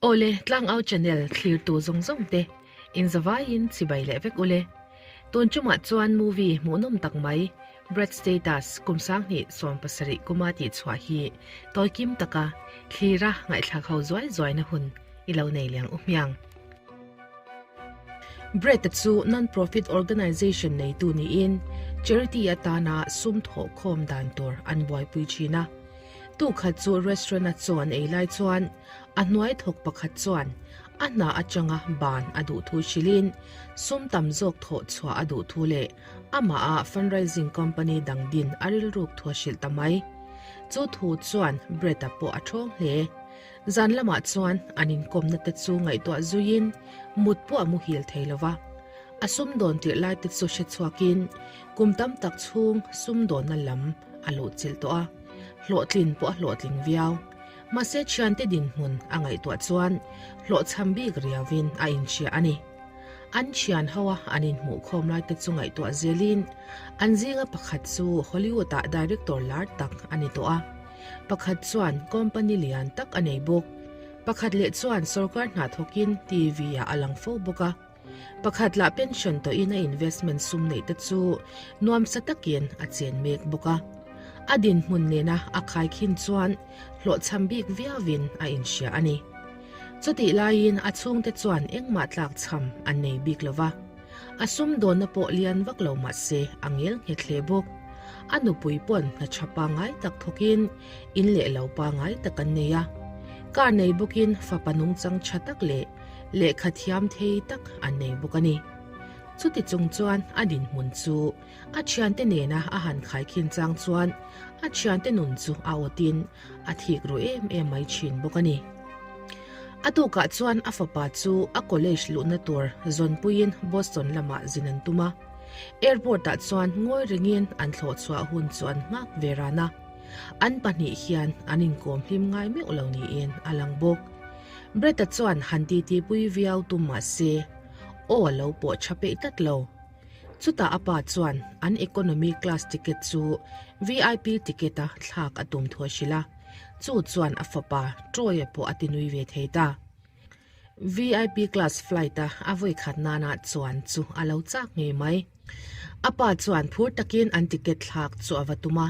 Awle, Tlangau Channel thlirtu zawng zawng te inzavaiin chibai leh vek ule. Tun chungah chuan movie hmuhnawm tak mai Brad Status kum 2017 kuma tihchhuah hi tawikim taka thlira ngaihthlak ho zuai zuaina hun i lo nei liang u hmiang. Brad-a chu non-profit organization neitu niin charity atana sum thawhkhawm dan tur an buaipui thin a. Tukhat chu restaurant-a chaw an ei lai chuan a hnuai thawk pakhat chuan a hna atanga ban a duh thu hrilhin sum tam zawk thawh chhuah a duh thu leh amaha fundraising company dang din a rilruk thu a hrilh ta mai. Chu thu chuan Brett-a pawh a thawng hle. Zan lamah chuan an inkawmna te chu ngaihtuah zuiin mut pawh a muhil thei lo va. A sumdawn tirh lai te chu hre chhuakin kum tam tak chhung sumdawnna lam a luhchilh tawh a, hlawhtlin pawh a hlawhtling viau. Mahse thiante dinhmun a ngaihtuah chuan hlawhchham bik riauin a inhria a ni. An thian ho a an inhmuhkhawm lai te chu ngaihtuah zelin an zinga pakhat chu Hollywood-ah director lar tak a ni tawh a, pakhat chuan company lian tak a nei bawk. Pakhat leh chuan sorkar hna thawkin TV-ah a lang fo bawk a. Pakhat lah pension tawhin a investment sum neih te chu nuamsa takin a chen mek bawk a. A dinhmun nena a khaikhin chuan hlawhchham bik viauin a inhria a ni. Chutih laiin a chhungte chuan engmah tlakchham an nei bik lo va. A sumdawnna pawh lian vak lo mah se a ngel nghet hle bawk. A nupui pawn hna tha pangngai tak thawkin in leh lo pangngai tak an nei a. Car nei bawkin fapa nungchang tha tak leh lehkha thiam thei tak an nei bawk a ni. Chuti chung chuan a dinhmun chu a thiante nena a han khaikhin chang chuan a thiante nun chu a awtin a thik ru em em mai thin bawk a ni. A tukah chuan a fapa chu a college luhna tur zawnpuiin Boston lamah zin an tum a. Airport-ah chuan ngawi rengin an thlawh chhuah hun chu an nghak ve ran a. An pahnih hian an inkawm hlim ngai meuh lo niin a lang bawk. Brett-a chuan han titipui viau tum mah se, aw a lo pawh tha peih tlat lo. Chutah a pa chuan an economy class ticket chu VIP ticket-a thlak a tum thu a hrilh a, chu chuan a fapa Troy-a pawh a tinui ve thei ta. VIP class flight-a a vawikhat nana chuan chu a lo chak ngei mai. A pa chuan phur takin an ticket thlak chu a va tum a,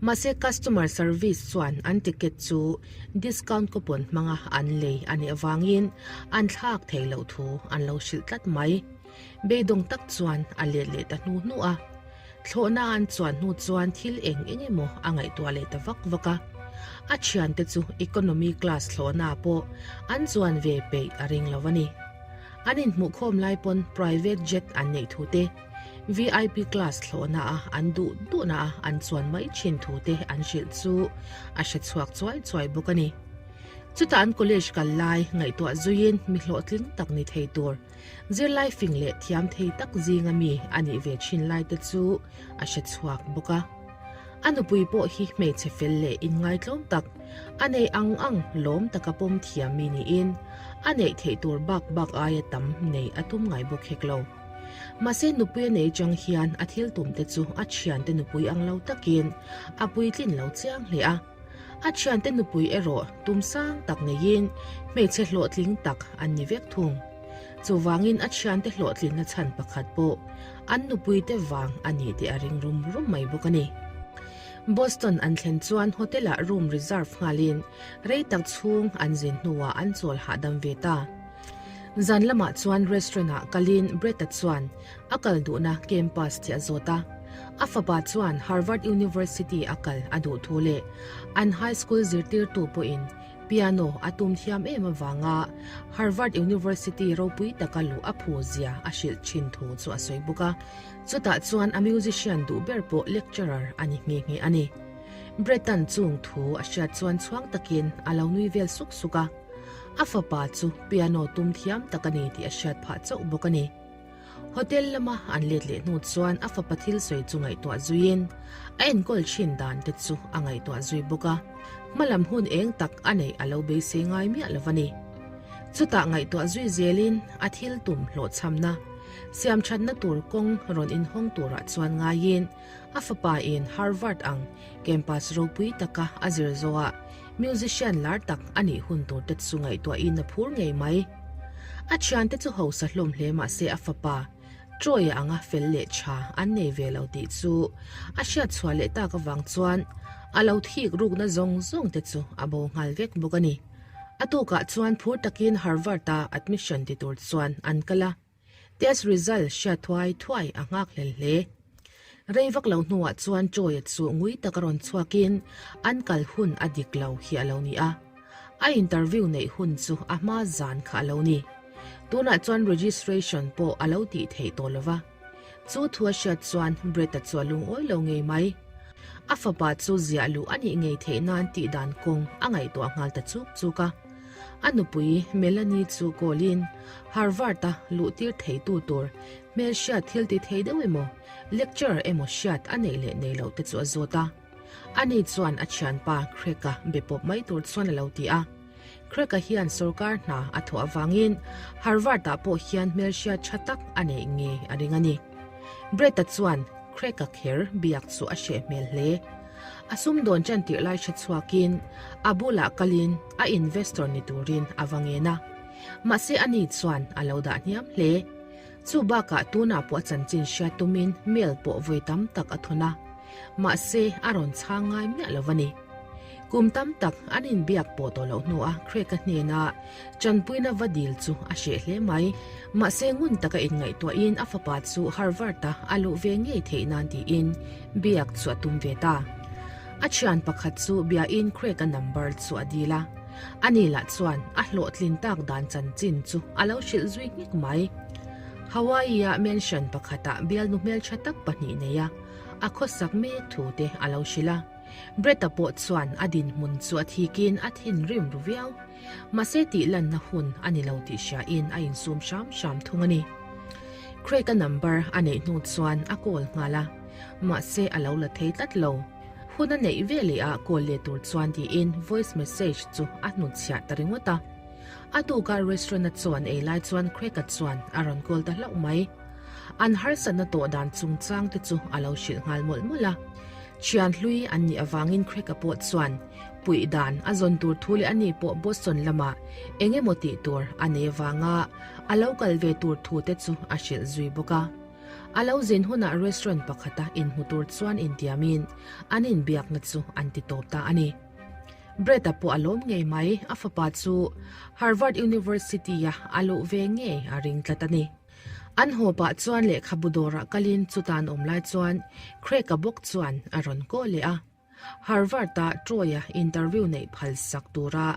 mahse customer service chuan an ticket chu discount coupon hmanga an lei a nih avangin an thlak thei loh thu an lo hrilh tlat mai. Beidawng tak chuan a let leh ta hnu hnu a. Thlawhna an chuan hnu chuan thil eng eng emaw a ngaihtuah leh ta vak vak a. A thiante chu economy class thlawhna pawh an chuan ve peih a ring lo a ni. An inhmuhkhawm lai pawn private jet an neih thu te, VIP class thlawhna a an duh duhna a an chuan mai thin thu te an hrilh chu a hre chhuak chuai chuai bawk a ni. Chutah an college kal lai ngaihtuah zuiin mi hlawhtling tak ni thei tur Zirlai fing leh thiam thei tak zinga mi a nih ve thin lai te chu a hre chhuak bawk a. A nupui pawh hi hmeichhe fel leh inngaitlawm tak, a nei ang ang lawm taka pawm thiam mi niin a neih theih tur bak bak aia tam nei a tum ngai bawk hek lo. Mahse nupui a nei chang hian a thil tum te chu a thiante nupui ang lo takin a puitlin lo chiang hle a. A thiante nupui erawh tum sang tak neiin hmeichhe hlawhtling tak an ni vek thung. Chuvangin a thiante hlawhtlinna chhan pakhat pawh an nupuite vang a ni tih a ring rum rum mai bawk a ni. Boston an thlen chuan hotel-ah room reserve nghalin rei tak chhung an zin hnuah an chawl hahdam ve ta. Zan lamah chuan restaurant-ah kalin Brett-a chuan a kal duhna campus tih a zawt a. A fapa chuan Harvard University a kal a duh thu leh an high school zirtirtu pawhin piano a tum thiam em avanga Harvard University ropui taka luh a phu zia a hrilh thin thu chu a sawi bawk a. Chutah chuan a musician duh ber pawh lecturer a ni nghe nghe a ni. Brett-a'n chung thu a hriat chuan chhuang takin a lo nui vel suk suk a. A fapa chu piano tum thiam tak a ni tih a hriat phah chauh bawk a ni. Hotel lama an let leh hnu chuan a fapa thil sawi chu ngaihtuah zuiin a enkawl thin dan te chu a ngaihtuah zui bawk a, hmalam hun eng tak a neih a lo beisei ngai miah lo a ni. Chutah ngaihtuah zui zelin a thil tum hlawhchhamna, siamthatna tur kawng rawn inhawng turah chuan ngaiin a fapa in Harvard ang campus ropui taka a zir zawhah. Musician lar tak a nih hun tur te chu ngaihtuahin a phur ngei mai. A thiante chu hausa hlawm hle mah se a fapa Troy-a anga fel leh tha an nei ve lo tih chu a hriat chhuah leh tak avang chuan a lo thik rukna zawng zawng te chu a bo nghal vek bawk a ni. A tukah chuan phur takin Harvard-a admission ti tur chuan an kal a. Test result hriat thuai thuai a nghak hlel hle. Rei vak lo hnuah chuan Troy-a chu ngui tak a rawn chhuakin an kal hun a dik lo hi a lo ni a. A interview neih hun chu a hma zan kha a lo ni. Tunah chuan registration pawh a lo tih theih tawh lo va. Chu thu a hriat chuan Brett-a chu a lungawi lo ngei mai. A fapa chu ziah luh a nih ngei theih nan tih dan kawng a ngaihtuah nghal ta chuk chuk a. A nupui Melanie chu call-in Harvard-a luhtir theitu tur hmelhriat thil ti thei deuh emaw, lecturer emaw hriat a neih leh nei loh te chu a zawt a. Ani chuan a thianpa Craig-a be pawp mai tur chuan a lo ti a. Craig-a hian sorkar hna a thawh avangin Harvard-ah pawh hian hmelhriat tha tak a neih ngei a ring a ni. Brett-a chuan Craig-a kher biak chu a hreh hmel hle. A sumdawn ṭan tirh lai hre chhuakin a bulah kalin a investor ni turin a va ngen a. Mahse ani chuan a lo dah hniam hle. Chu bakah tunah pawh a chanchin hriat tumin mail pawh vawi tam tak a thawn a. Mahse a rawn chhang ngai miah lo a ni. Kum tam tak an inbiak pawh tawh loh hnuah Craig-a hnena chanpuina va dil chu a hreh hle mai. Mahse ngun taka inngaihtuahin a fapa chu Harvard-a a luh ve ngei theih nan tiin biak chu a tum ve ta. A thian pakhat chu biain Craig-a number chu a dil a. Ani lah chuan a hlawhtlin tak dan chanchin chu a lo hrilh zui nghek mai. Hawaii-a mansion pakhatah bialnu hmeltha tak pahnih nei a, a khawsak mek thu te a lo hrilh a. Brett-a pawh chuan a dinhmun chu a thikin a thinrim ru viau. Mahse tih lanna hun a ni lo tih hriain a insum hram hram thung a ni. Craig-a number a neih hnu chuan a call nghal a, mahse a lo la thei tlat lo. Hun a neih ve leh ah call leh tur chuan tiin voice message chu a hnutchhiah ta ringawt a. A tuka restaurant-a chaw an ei lai chuan Craig-a chuan a rawn call ta hlauh mai. An harsatna tawh dan chungchang te chu a lo hrilh nghal mawlh mawlh a. Thian hlui an nih avangin Craig-a pawh chuan puih dan a zawn tur thu leh ani pawh Boston lamah eng emaw tih tur a nei avanga a lo kal ve tur thu te chu a hrilh zui bawk a. A lo zin hunah restaurant pakhata inhmu tur chuan intiamin an inbiakna chu an ti tawp ta a ni. Brett-a pawh a lawm ngei mai, a fapa chu Harvard University-a a luh ve ngei a ring tlat a ni. An haw pah chuan lehkhabu dawrah kalin chuta an awm lai chuan Craig-a bawk chuan a rawn kaw leh a. Harvard-a Troy-a interview neih phal sak tura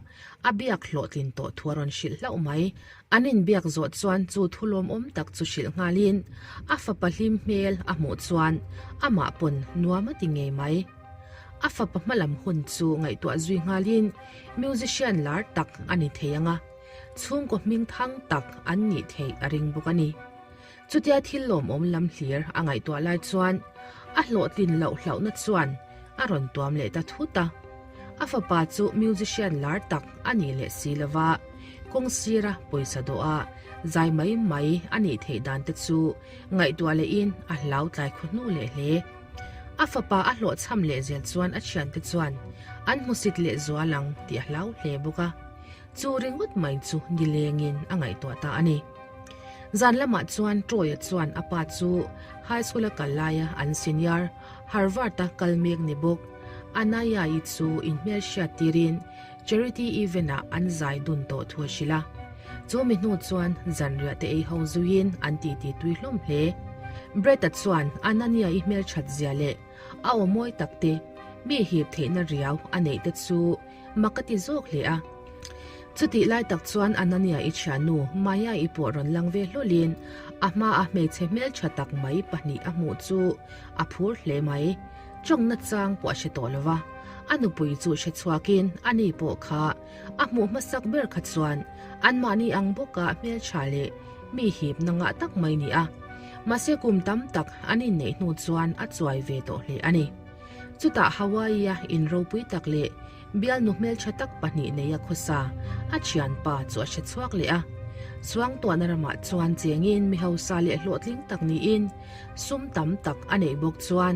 a biak hlawhtlin tawh thu a rawn hrilh hlauh mai. An inbiak zawh chuan chu thu lawmawm tak chu hrilh nghalin a fapa hlim hmel a hmuh chuan amah pawn nuam a ti ngei mai. A fapa hmalam hun chu ngaihtuah zui nghalin musician lar tak a ni thei ang a. Chhungkaw hming thang tak an nih theih a ring bawk a ni. Chutia thil lawmawm lam hlir a ngaihtuah lai chuan a hlawhtlin loh hlauhna chuan a rawn tuam leh ta thut a. A fapa chu musician lar tak a nih leh si lova, kawng sira pawisa dawha zai mai mai a nih theih dan te chu ngaihtuah lehin a hlau tlai khaw hnu leh hle. A fapa a hlawhchham leh zel chuan a thiante chuan an hmusit leh zual ang tih a hlau hle bawk a. Chu ringawt mai chu nilengin a ngaihtuah ta a ni. Zan lamah chuan Troy-a chuan a pa chu high school-a kal laia an senior, Harvard-a kal mek ni bawk, Anaya-i chu inhmelhriat tirin charity event-ah an zai dun tawh thu a hrilh a. Chu mi hnu chuan zanriah te ei ho zuiin an titi tui hlawm hle. Brett-a chuan Ananya-i hmelthat zia leh a aw mawi tak te, mi hip theihna riau a neih te chu Mak ka ti zawk hle a. Chutih lai tak chuan Anania i thiannu Maya i pawh rawn lang ve hlawlin a hmaa hmeichhe hmeltha tak mai pahnih a hmuh chu a phur hle mai. Tawngna chang pawh a hre tawh lo va, a nupui chu hre chhuakin ani pawh kha a hmuh hmasak ber kha chuan anmahni ang bawka hmeltha leh mi hipna ngah tak mai ni a. Mahse kum tam tak an inneih hnu chuan a chuai ve tawh hle a ni. Chutah Hawaii-a in ropui tak leh bialnu hmeltha tak pahnih neia khawsa a thianpa chu a hre chhuak leh a. Chuangtuahna ramah chuan chengin mi hausa leh hlawhtling tak niin sum tam tak a neih bawk chuan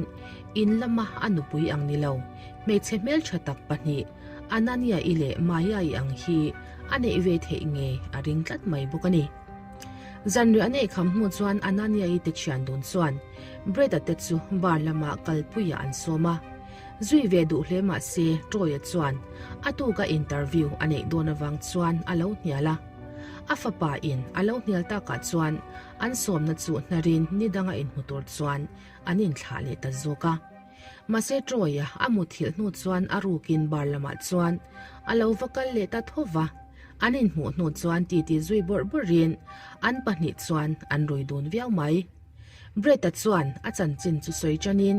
in lama a nupui ang ni lo hmeichhe hmeltha tak pahnih Ananya-i leh Maya-i ang hi a neih ve theih ngei a ring tlat mai bawk a ni. Zanriah a neih kham hnu chuan Ananya-i te thian dun chuan Brett-a te chu bar lamah kalpuiah an sawm a. Zui ve duh hle mah se Troy-a chuan a tuka interview a neih dawn avang chuan a lo hnial a. A fapa in a lo hnial takah chuan an sawmna chu hnarin ni danga inhmu tur chuan an inthlah leh ta zawk a. Mahse Troy-a a muthilh hnu chuan a rukin bar lamah chuan a lo va kal leh ta tho va. An inhmuh hnu chuan titi zui bawrh bawrhin an pahnih chuan an rui dun viau mai. Brett-a chuan a chanchin chu sawi tanin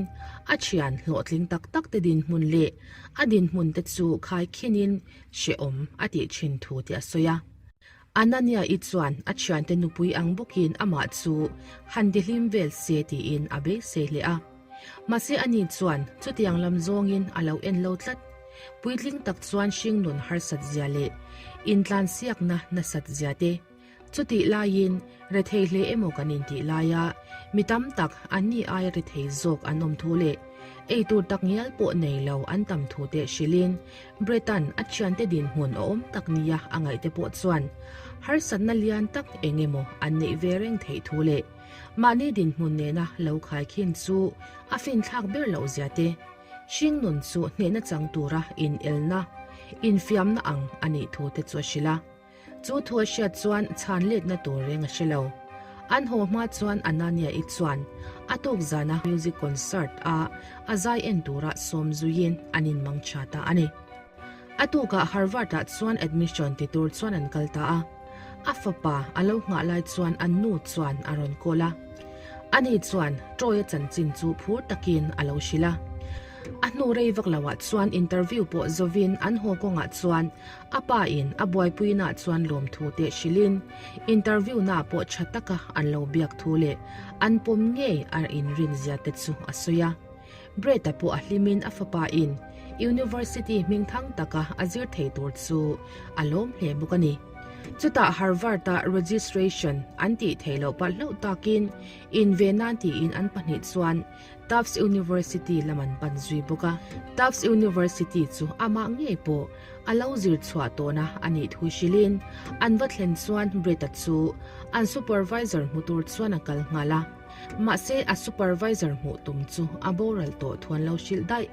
a thian hlawhtling tak tak te dinhmun leh a dinhmun te chu khaikhinin hrehawm a tih thin thu tih a sawi a. Anania-i chuan a thiante nupui ang bawkin amah chu han tihlim vel se tiin a beisei hle a. Mahse ani chuan chutiang lam zawngin a lo en lo tlat. Puitling tak chuan hringnun harsat zia leh intlansiakna nasat zia te, Chutih laiin rethei hle emaw kan intih laia mi tam tak anni aia rethei zawk an awm thu leh eitur tak ngial pawh nei lo an tam thu te hrilhin Brett-a'n a thiante dinhmun a awm tak nia a ngaihte pawh chuan harsatna lian tak eng emaw an neih ve reng theih thu leh mahni dinhmun nena lo khaikhin chu a finthlak ber loh zia te hringnun chu hnehna chang tura inelna, infiamna ang a nih thu te chu a hrilh a. Chu thu a hriat chuan chhan letna tur reng a hre lo. An haw hma chuan Anania-i chuan a tuk zana music concert a a zai en tura sawm zuiin an inmang tha ta a ni. A tukah Harvard-ah chuan admission ti tur chuan an kal ta a. A fapa a lo nghah lai chuan an nu chuan a rawn call a. Ani chuan Troy-a chanchin chu phur takin a lo hrilh a. A hnu rei vak loah chuan interview pawh zovin an haw kawngah chuan A pa in a buaipuina chuan lawmthu teh hrilhin interview na pawh tha taka an lo biak thu leh an pawm ngei a inrin zia te chu a sawi a. Brett-a pawh a hlimin a fapa in University hmingthang taka a zir thei tur chu a lawm hle bawk a ni. Chutah Harvard-a registration an tih theih loh palh hlauh takin inve nan tiin an pahnih chuan Tufts University lam an pan zui bawk a. Tufts University chu amah ngei pawh a lo zir chhuah tawhna a nih thu hrilhin an va thlen chuan Brett-a chu an supervisor hmu tur chuan a kal nghal a. Mahse a supervisor hmuh tum chu a boral tawh thu an lo hrilh daih.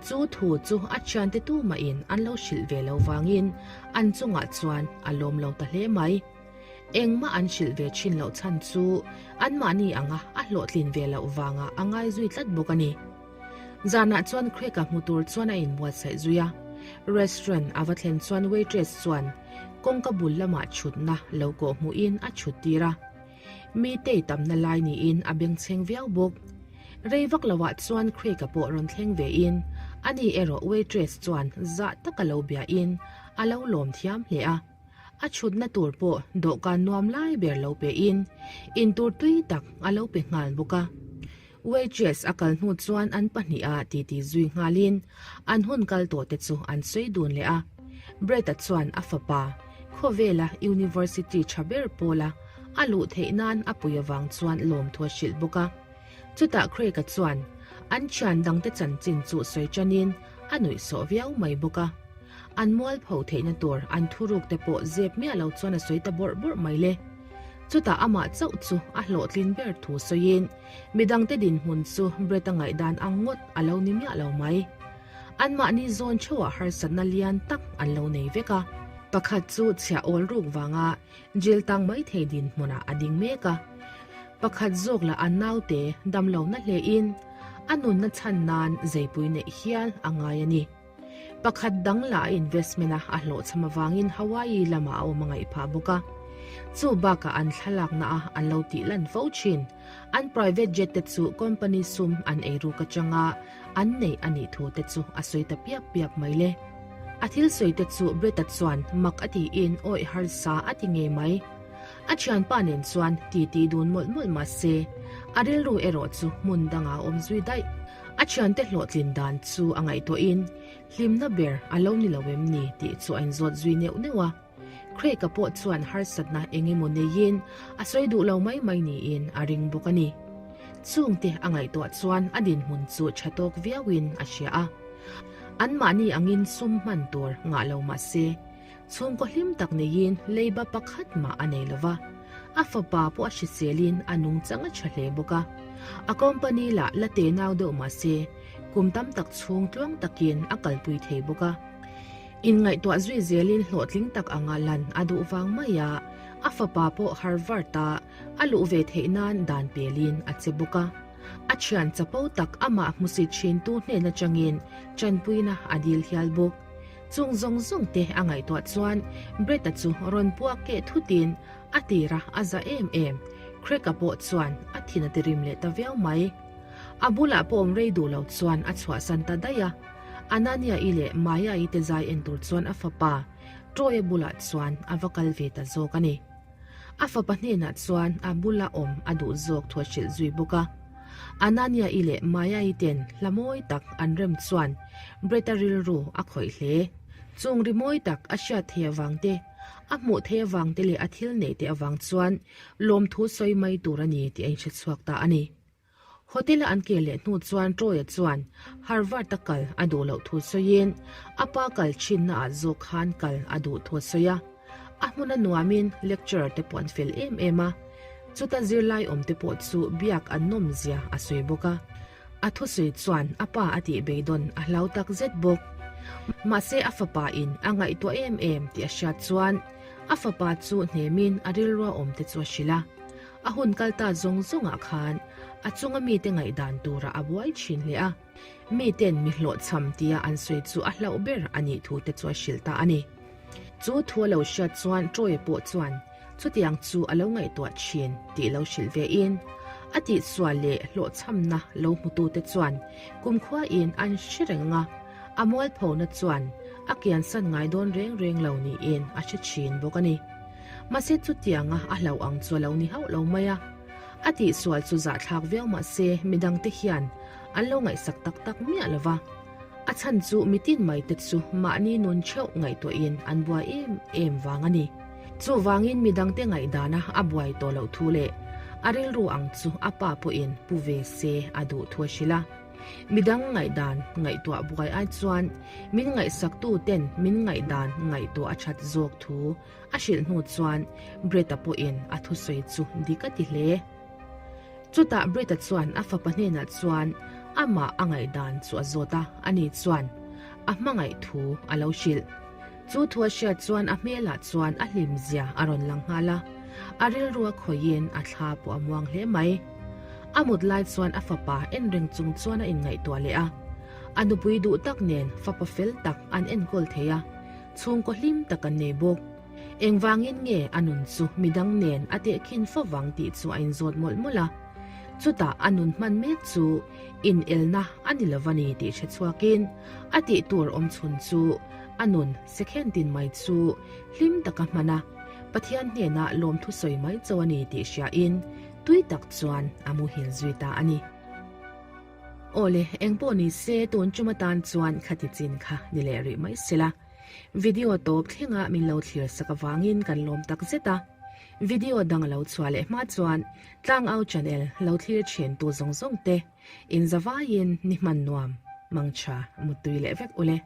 Chu thu chu a thiante tumahin an lo hrilh ve lo vangin an chungah chuan a lawm lo ta hle mai. Engmah an hrilh ve thin loh chhan chu anmahni anga a hlawhtlin ve loh vangah a ngai zui tlat bawk a ni. Zanah chuan Craig-a hmu tur chuan a inbuatsaih zui a. Restaurant a va thlen chuan waitress chuan kawngka bul lamah chhutna lo kawh hmuhin a chhut tir a. Mi tei tamna lai niin a bengchheng viau bawk. Rei vak loah chuan Craig-a pawh rawn thleng vein ani erawh waitress chuan zah taka lo biain a lo lawm thiam hle a. A chhutna tur pawh dawhkan nuam lai ber lo pein intur tui tak a lo pe nghal bawk a. Waitress a kal hnu chuan an pahniha titi zui nghalin an hun kal tawh te chu an sawi dun leh a. Brett-a chuan a fapa, khawvela university tha ber pawla a luh theih nan a pui avang chuan lawmthu a hrilh bawk a. Chutah Craig-a chuan an thian dangte chanchin chu sawi tanin a nuihsawh viau mai bawk a. An mualpho theihna tur an thuruk te pawh zep miah lo chuan a sawi ta bawrh bawrh mai le. Chutah amah chauh chu a hlawhtlin ber thu sawiin midangte dinhmun chu Brett-a ngaihdan ang ngawt a lo ni miah lo mai. Anmahni zawn theuhah harsatna lian tak an lo nei vek a. Pakhat chu chhiah awl ruk vanga jail tang mai thei dinhmunah a ding mek a. Pakhat zawk lah an naute damlohna hlein a nunna chhan nan zeipui neih hial a ngai a ni. Pakhat dang lah a investment a a hlawhchham avangin Hawaii lamah a awm a ngaih phah bawk a. Chu bakah an thlalakna a an lo tih lan fo thin. An private jet te chu company sum an eiruk atanga an neih a nih thu te chu a sawi ta piap piap mai le. A thil sawi te chu Brett-a chuan mak a tiin awih harsa a ti ngei mai. A thianpa nen chuan titi dun mawlh mawlh mah se a rilru erawh chu hmun dangah a awm zui daih. A thiante hlawhtlin dan chu a ngaihtuahin hlimna ber a lo ni lo em ni tih chu a inzawt zui neuh neuh a. Craig-a pawh chuan harsatna eng emaw neiin a sawi duh lo mai mai niin a ring bawk a ni. Chungte a ngaihtuah chuan a dinhmun chu tha tawk viauin a hria a. Anmahni angin sum hman tur ngah lo mah se, chhungkaw hlim tak neiin leiba pakhat mah a nei lo va. A fapa pawh a hriselin a nungchang a tha hle bawk a. A company lah la te nau deuh mah se, kum tam tak chhung tluang takin a kalpui thei bawk a. Inngaihtuah zui zelin hlawhtling tak anga lan a duh vang mai a, a fapa pawh Harvard-a a luh ve theih nan dan pelin a che bawk a. A thian chapo tak amah hmusit thintu hnen atangin tanpuina a dil hial bawk. Chung zawng zawng te a ngaihtuah chuan Brett-a chu rawn puak keh thutin a tira a za em em. Craig-a pawh chuan a thin a ti rim leh ta viau mai. A bulah pawh awm rei duh lo chuan a chhuahsan ta daih a. Anania-i leh Maya-i te zai en tur chuan a fapa Troy-a bulah chuan a va kal ve ta zawk a ni. A fapa hnenah chuan a bula awm a duh zawk thu a hrilh zui bawk a. Anania-i leh Maya-i ten hla mawi tak an rem chuan Brett-a rilru a khawih hle. Chung ri mawi tak a hriat thei avang te, a hmuh thei avang te leh a thil neih te avang chuan lawmthu sawi mai tur a ni tih a inhre chhuak ta a ni. Hotel-a an kir leh hnu chuan Troy-a chuan Harvard-a kal a duh loh thu sawiin a pa kal thinnaah zawk khan kal a duh thu a sawi a. A hmun a nuamin lecturer te pawh an fel em em a, chuta zirlai awm te pawh chu biak an nawmzia a sawi bawk a. A thusawi chuan a pa a tih beidawn a hlau tak zet bawk. Mahse a fapa in a ngaihtuah em em tih a hriat chuan a fapa chu hnemin a rilrua awm te chu a hrilh a. A hun kal ta zawng zawngah khan a chunga mite ngaihdan turah a buai thin hle a, miten mi hlawhchham tia an sawi chu a hlauh ber a nih thu te chu a hrilh ta a ni. Chu thu a lo hriat chuan Troy pawh chuan chutiang chu a lo ngaihtuah thin tih lo hrilh ve in, a tihsual leh hlawhchhamna lo hmutute chuan kumkhuain an hre reng a, a mualphona chuan a kiansan ngai dawn reng reng lo niin a hre thin bawk a ni. Mahse chutianga a hlauh ang chu a lo ni hauh lo mai a. A tihsual chu zahthlak viau mahse midangte hian an lo ngaihsak tak tak miah lo va. A chhan chu mitin mai te chu mahni nun theuh ngaihtuahin an buai em em vang a ni. Chuvangin midangte ngaihdana a buai tawh loh thu leh a rilru ang chu a pa pawhin pu ve se a duh thu a hrilh a. Midang ngaihdan ngaihtuah buai ai chuan min ngaihsaktu ten min ngaihdan ngaihtuah a that zawk thu a hrilh hnu chuan Brett-a pawhin a thusawi chu dik a ti hle. Chutah Brett-a chuan a fapa hnenah chuan amah a ngaihdan chu a zawt a, ani chuan a hmangaih thu a lo hrilh. Chu thu a hriat chuan a hmelah chuan a hlimzia a rawn lang nghal a, a rilru a khawihin a thla pawh a muang hle mai. A mut lai chuan a fapa en reng chung chuan a inngaihtuah leh a, a nupui duh tak nen fapa fel tak an enkawl thei a, chhungkaw hlim tak an nei bawk. Engvangin nge a nun chu midang nen a tehkhin fo vang tih chu a inzawt mawlh mawlh a. Chutah a nun hman mek chu inelna a ni lo a ni tih hre chhuakin a tih tur awm chhun chu a nun sekhen tin mai chu hlim taka hman a, Pathian hnenah lawmthu sawi mai cho a ni tih hriain tui tak chuan a muhil zui ta a ni. Awle, engpawh ni se tun tum atan chuan khati chin kha ni leh rih mai sela. Video tawp thlenga min lo thlir sak avangin kan lawm tak zet a. Video dang a lo chhuah leh hma chuan Tlangau channel lo thlir thin tu zawng zawng te in zavaiin ni hman nuam, mangtha, muttui leh vek ule.